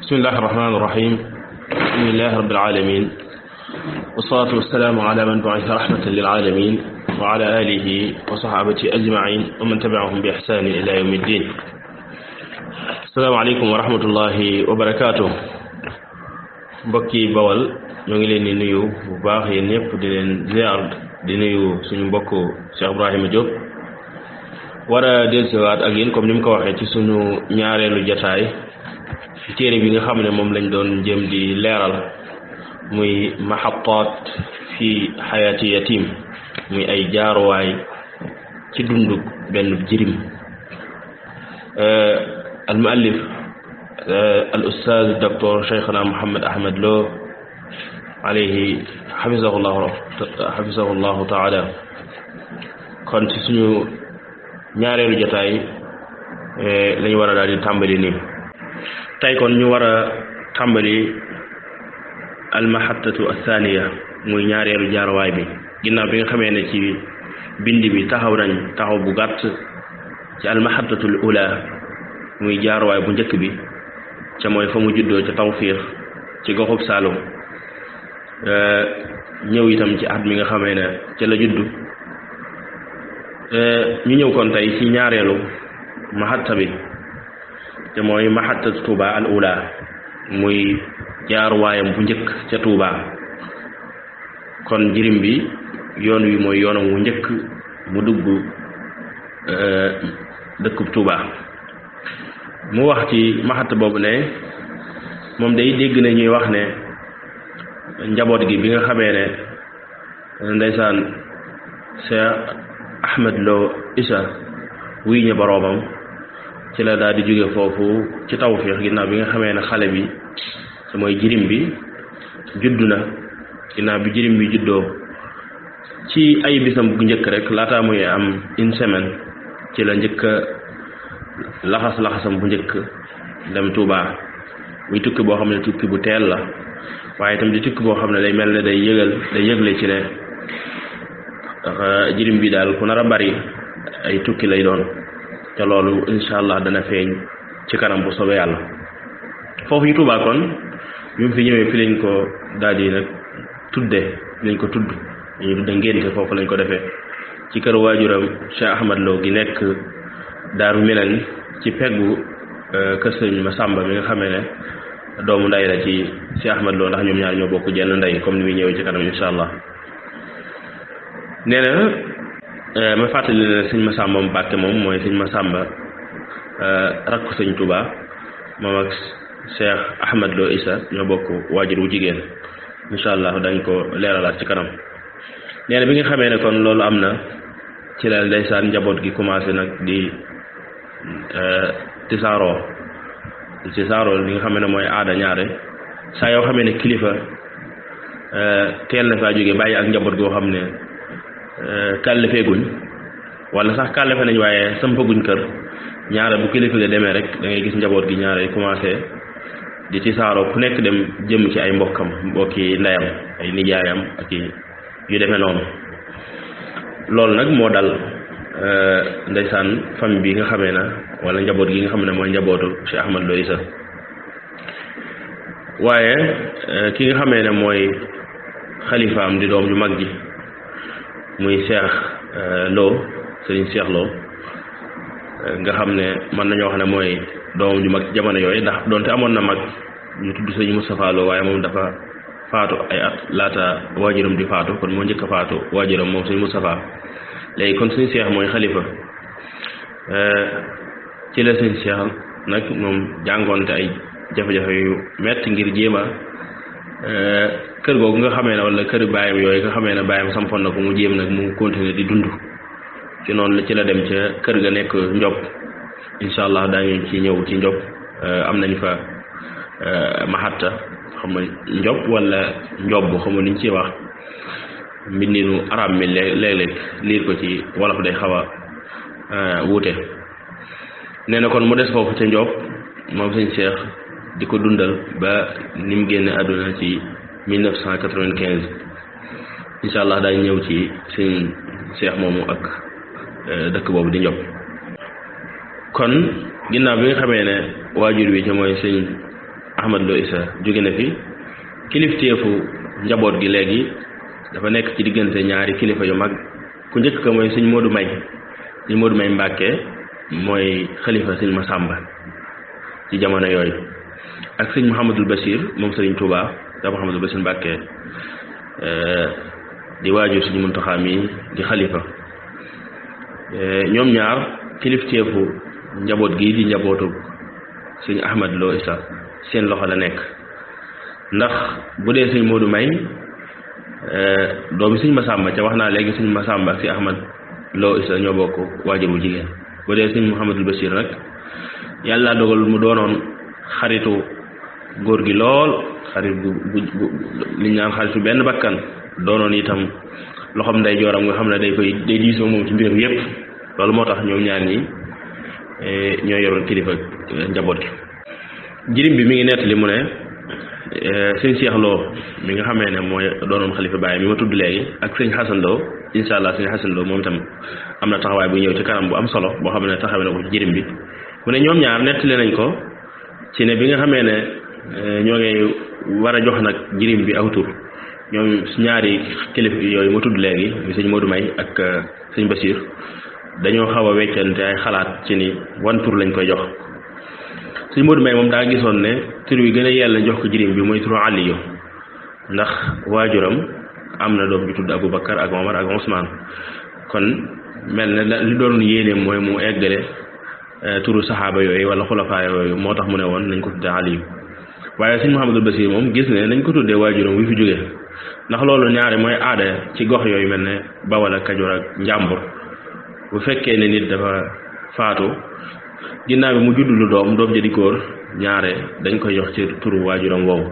بسم الله الرحمن الرحيم الحمد لله رب العالمين والصلاة والسلام على من بعث رحمة للعالمين وعلى آله وصحابته أجمعين ومن تبعهم بإحسان إلى يوم الدين. السلام عليكم ورحمة الله وبركاته. mbokki Bawal ñoo ngi leen di nuyu bu baax yéen ñëpp di leen ziar di nuyu suñu mbokk Cheikh Ibrahima Diop war a dellusiwaat ak yéen comme ni mu ko waxee ci suñu ñaareelu jataay ci téere bi nga xam ne moom lañ doon jëm di leeral muy mahattaat fi xayaati yatim muy ay jaaruwaay ci dundu benn jirim. al muallif al ustaaz docteur Cheikhna Mouhamed Ahmed Lo alayhi xafisahullahu taala. kon ci suñu ñaareelu jotaay lañu war a daal di tàmbali nii tey kon ñu war a tàmbali almahattatu athaniya muy ñaareelu jaaruwaay bi ginnaaw bi nga xamee ne ci bind bi taxaw bu gàtt ci almahattatul ula muy jaaruwaay bu njëkk bi ca mooy fa mu juddoo ca Tawfiix ci goxub Saalum ñëw itam ci at mi nga xamee ne ca la juddu. ñu ñëw kon tey ci ñaareelu mahatta bi te mooy mahattatu Touba al ula muy jaaruwaayam bu njëkk ca Touba. kon jirim bi yoon wi mooy yoonam wu njëkk mu dugg dëkkub Touba. mu wax ci mahatta boobu ne moom day dégg na ñuy wax ne njaboot gi bi nga xamee ne ndeysaan Cheikh Ahmed Lo Issa wuy ña boroomam ci la daal di jóge foofu ci Tawfiix ginnaaw bi nga xamee ne xale bi te mooy jirim bi juddu na. ginnaaw bi jirim bi juddoo ci ay bisam bu njëkk rek laataa muy am une semaine ci la njëkk laxasam bu njëkk dem Touba. muy tukki boo xam ne tukki bu teel la waaye itam di tukki boo xam ne day mel ne day yëgle ci ne jirim bi daal ku nar a bari ay tukki lay doon te loolu insha allah dana feeñ ci kanam bu soobee yàlla. foofu ñu Touba kon bi mu fi ñëwee fi lañ ko daal di nag lañ ko tudd ñu tudde ngénte foofu lañ ko defee ci kër waajuram Cheikh Ahmad Lo gi nekk Daaru Minan ci peggu kër Sëriñ Masamba mi nga xamee ne doomu nday la ci Cheikh Ahmad Lo ndax ñoom ñaar ñoo bokk jenn ndey comme ni muy ñëwee ci kanam insha allah. nee na ma fàttali ne Sëriñ Masamba Mbàkke moom mooy Sëriñ Masamba rakku Sëriñ Touba moom ak Cheikh Ahmad Lo Issa ñoo bokk waajur wu jigéen insha allah dañ ko leeralaat ci kanam. nee na bi nga xamee ne kon loolu am na ci la ndeysaan njaboot gi commencé nag di tisaaroo li nga xam ne mooy aada ñaare saa yoo xamee ne kilifa teel na faa jóge bàyyi ak njaboot goo xam ne kàllifeeguñ wala sax kàllife nañ waaye sampaguñ kër ñaare bu kilifa ga demee rek da ngay gis njaboot gi ñaare commencé di tisaaroo ku nekk dem jëm ci ay mbokki ndeyam ay nijaayam ak yu demee noonu. loolu nag moo dal ndeysaan famille bi nga xamee na wala njaboot gi nga xam ne mooy njabootu Cheikh Ahmad Lo Issa. waaye ki nga xamee ne mooy xalifaam di doom ju mag ji muy Cheikh Lo Serigne Cheikh Lo nga xam ne mën nañoo wax ne mooy doom ju mag jamono yooyu ndax doonte amoon na mag ñu tudd Serigne Moustapha Lo waaye moom dafa faatu ay at laata waajuram di faatu kon moo njëkk a faatu waajuram moom Serigne Moustapha. léegi kon Serigne Cheikh mooy xalifa ci la Serigne Cheikh nag moom jàngoonte ay jafe-jafe yu metti ngir jéem a kër googu nga xamee ne wala kër baayam yooyu nga xamee ne baayam sampoon na ko mu jéem nag mu continuer di dund ci noonu ci la dem ca kër ga nekk Ndiob insha allah daañu ci ñëw ci Ndiob am nañ fa mahatta xam nga Ndiob wala Ndiob xam nga niñ ciy wax mbindinu arab mi léeg-léeg liir ko ci wolof day xaw a wuute. nee na kon mu des foofu ca Ndiob moom Sëñ Cheikh di ko dundal ba ni mu génne àdduna ci 1995 insha allah daañu ñëw ci Sëñ Cheikh moomu ak dëkk boobu di Ndiob. kon ginnaaw bi nga xamee ne waajur bi ca mooy Sëñ Ahmad Lo Issa jóge na fi kilifteefu njaboot gi léegi dafa nekk ci diggante ñaari kilifa yu mag ku njëkk ka mooy sëñ Modou May Mbàkke mooy xalifa sëñ Masamba ci jamono yooyu ak sëñ Mouhamadul Bachir moom sëriñ Touba da Mouhamadul Bachir Mbàkke di waajur sëñ Muntaxa mi di xalifa ñoom ñaar kilifteefu njaboot gi di njabootu sëñ Ahmad Lo Issa seen loxo la nekk ndax bu dee sëñ Modou May doomi sëñ Masamba ca wax naa léegi sëñ Masamba ak si Ahmad Lo Issa ñoo bokk waajur bu jigéen bu dee sëñ Mouhamadul Bachir nag yàlla dogal mu doonoon xaritu góor gi lool xarit bu li ñu naan xaritu benn bakkan doonoon itam loxoom nday jooram nga xam ne day diisoo moom ci mbiram yépp loolu moo tax ñoom ñaar ñi ñoo yoroon kilifa njaboot gi jirim bi mi ngi nettali mu ne sëñ Cheikh Lo mi nga xamee ne mooy doonoon xalifa Baye mi ma tudd léegi ak sëñ Xasan Lo insha allah sëñ Xasan Lo moom itam am na taxawaay bu ñëw ci kanam bu am solo boo xam ne taxawee na ko ci jirim bi mu ne ñoom ñaar nettali nañ ko ci ne bi nga xamee ne ñoo ngi war a jox nag jirim bi aw tur ñoom ñaari kilifa yooyu ma tudd léegi muy sëñ Modou May ak sëñ Bachir dañoo xaw a weccante ay xalaat ci ni wan tur lañ koy jox sëñ Modou May moom daa gisoon ne tur wi gën a yella jox ko jirim bi mooy turu Aliyu ndax waajuram am na doom ju tudd Aboubacar ak Omar ak Ousmane kon mel ne li doon yéeneem mooy mu eggale turu saxaaba yooyu wala xulafaa yooyu moo tax mu ne woon nañ ko tuddee Aliyu waaye sëñ Mouhamadul Bachir moom gis ne nañ ko tuddee waajuram wi fi jóge ndax loolu ñaari mooy aada ci gox yooyu mel ne Bawol ak Kajoor ak Njàmbur bu fekkee ne nit dafa faatu ginnaaw bi mu juddulu doom ja di góor ñaare dañ koy jox ci turu waajuram woowu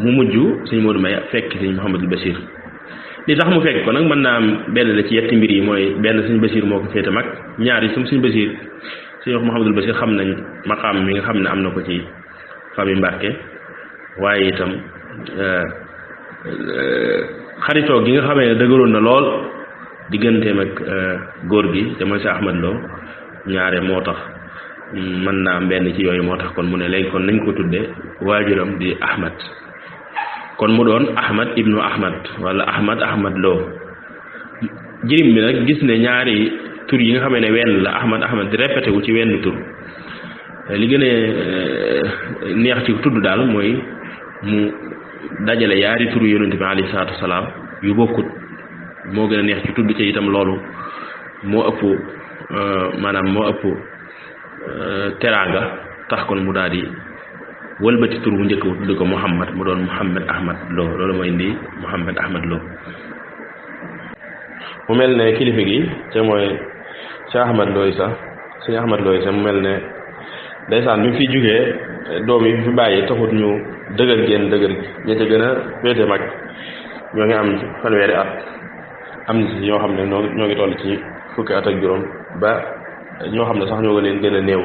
mu mujj sëñ Modou May fekk sëñ Mouhamadul Bachir li tax mu fekk ko nag mën naa am benn la ci yetti mbir yi mooy benn sëñ Bachir moo ko féete mag ñaari sëñ Bachir sëñ Mouhamadul Bachir xam nañ maqaam mi nga xam ne am na ko ci famille Mbàkke waaye itam xaritoo gi nga xamee ne dëgëroon na lool digganteem ak góor gi te mooy si Ahmad Lo ñaare moo tax mën naa am benn ci yooyu moo tax kon mu ne léegi kon nañ ko tudde waajuram di Ahmad kon mu doon Ahmad ibnu Ahmad wala Ahmad Lo jirim bi nag gis ne ñaari tur yi nga xamee ne wenn la Ahmad di répété wu ci wenn tur li gën a neex ci tudd daal mooy mu dajale yaari turu yonent bi alayhi salaatu wasalaam yu bokkut moo gën a neex ci tudd ci itam loolu moo ëpp maanaam moo ëpp teraanga tax kon mu daal di wëlbati tur bu njëkk bu tudd ko Muhammad mu doon Muhammad Ahmad Lo loolu mooy indi Muhammad Ahmad Lo mu mel ne kilifa gi te mooy Cheikh Ahmad Lo Issa sëñ Ahmad Lo Issa mu mel ne ndeysaan bi mu fi jógee doom yi fi bàyyi taxut ñu dëgër génn dëgër gi ña ca gën a féete mag ñoo ngi am fanweeri at am na si ñoo xam ne ñoo ngi toll ci fukki at ak juróom ba ñoo xam ne sax ñoo leen gën a néew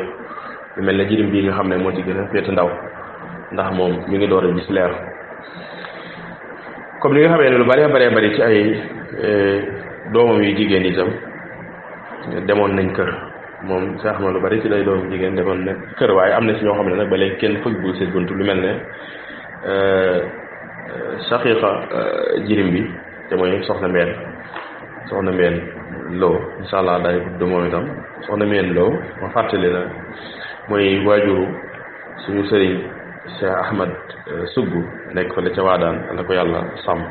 lu mel ne jirim bii nga xam ne moo ci gën a féete ndaw ndax moom mi ngi door a gis leer comme li nga xamee ne lu bari ci ay doomam yu jigéen itam demoon nañ kër moom sax ma lu bari ci lay doom jigéen demoon na kër waaye am na si ñoo xam ne nag ba léegi kenn fëggul seen bunt lu mel ne saqiiqa jirim bi te mooy soxna mbeen Lo insha allah day gudd moom itam soxna mbeen Lo ma fàttali na mooy waajuru suñu sëriñ Cheikh Ahmad Sugg nekk fële ca Waadaan la ko yàlla sàmm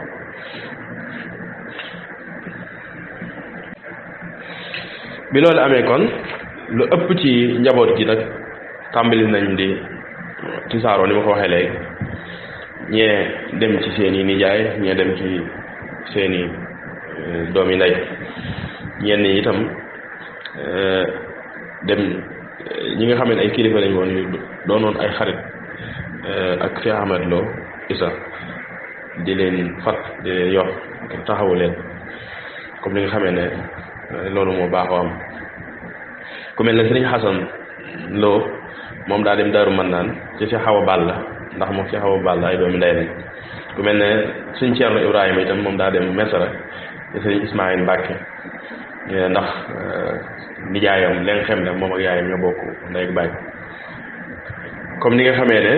bi loolu amee kon lu ëpp ci njaboot gi nag tàmbali nañ di tisaaroo ni ma ko waxee léegi ñee dem ci seeni nijaay ñee dem ci seeni doomi ndey ñenn ñi itam dem ñi nga xam ne ay kilifa lañ woon yu doonoon ay xarit ak Cheikh Ahmad Lo Issa di leen fat di leen yor taxawu leen comme li nga xamee ne loolu moo baaxoo am ku mel ne Sëriñ Xasan Lo moom daa dem Daaru Mannaan ci Cheikh Awa Balla ndax moom Cheikh Awa Balla ay doomi ndey lañ ku mel ne Sëriñ Ceerno Ibrahima itam moom daa dem Mesara ci Sëriñ Ismaïl Mbàkke ndax nijaayam leen xem ne moom ak yaayam ñoo bokk ndey ak baay comme ni nga xamee ne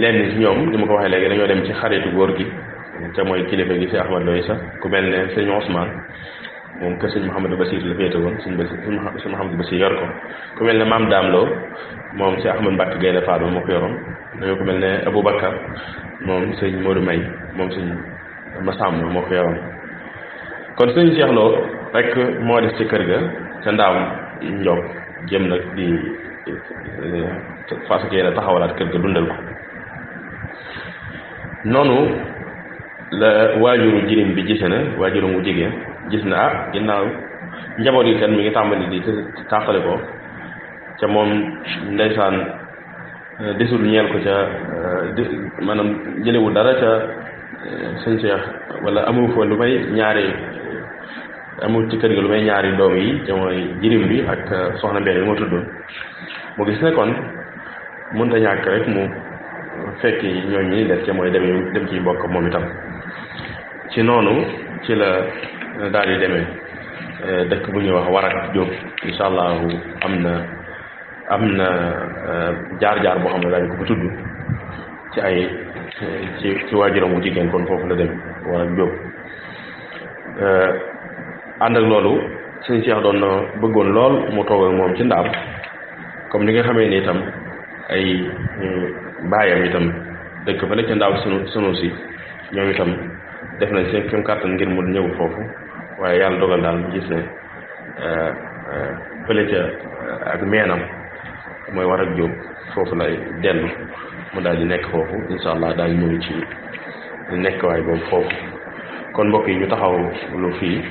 lenn ci ñoom ni ma ko waxee léegi dañoo dem ci xaritu góor gi te mooy kilifa gi si Ahmad Lo Isa ku mel ne sëñ Ousmane moom kër sëñ Mouhamadou Bassir la féete woon sëñ Mouhamadou Bassir yor ko ku mel ne Maam Daam Lo moom si Ahmad Mbacke Gaynde Fatma moo ko yoroon dañoo ku mel ne Aboubacar moom sëñ Modou May moom sëñ Massamba moo ko yoroon kon sëñ Cheikh Lo rek moo des ci kër ga ca Ndaam Ndiob jëm nag di fas yéene taxawalaat kër ga dundal ko noonu la waajuru jirim bi gise na waajuru mu jigéen gis na ginnaaw njaboot yi kan mi ngi tàmbali di tàqale ko ca moom ndeysaan desul ñeel ko ca maanaam jëlewul dara ca sëñ Cheikh wala amul fa lu may amul ci kër gi lu may ñaari doom yi ca mooy jirim bi ak soxna Mbène bi moo tudd mu gis ne kon mënta ñàkk rek mu fekk ñooñ ñi def ca mooy dem ci mbokk moom itam ci noonu ci la daal di demee dëkk bu ñuy wax Warak Jóob incha allahu am na jaar-jaar boo xam ne daañu ko fa tudd ci ay ci waajuram bu jigéen kon foofu la dem Warak Jóob ànd ak loolu sëñ Cheikh doon na bëggoon lool mu toog ak moom ci Ndaam comme ni nga xamee ni itam ay baayam itam dëkk fa la ca Ndaam sunu si ñoom itam def nañ seen kéem kàttan ngir mu ñëw foofu waaye yàlla dogal daal mu gis ne fële ca ak meenam mooy Warak Jóob foofu lay dellu mu daal di nekk foofu incha allah daal ñëw ci nekk waay boobu foofu kon mbokk yi ñu taxaw lu fii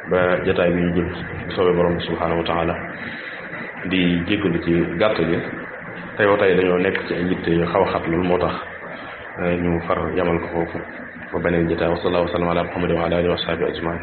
ba jotaay bi ñu jël soobee borom bi subhaanahu wa taala di jéggalu ci gàtt gi tey dañoo nekk ci ay yitte yu xaw a xat loolu moo tax ñu far yamal ko foofu ba beneen jotaay wa sallallahu wa sallam ala muhammadin wa ala alihi wa sahbihi ajmain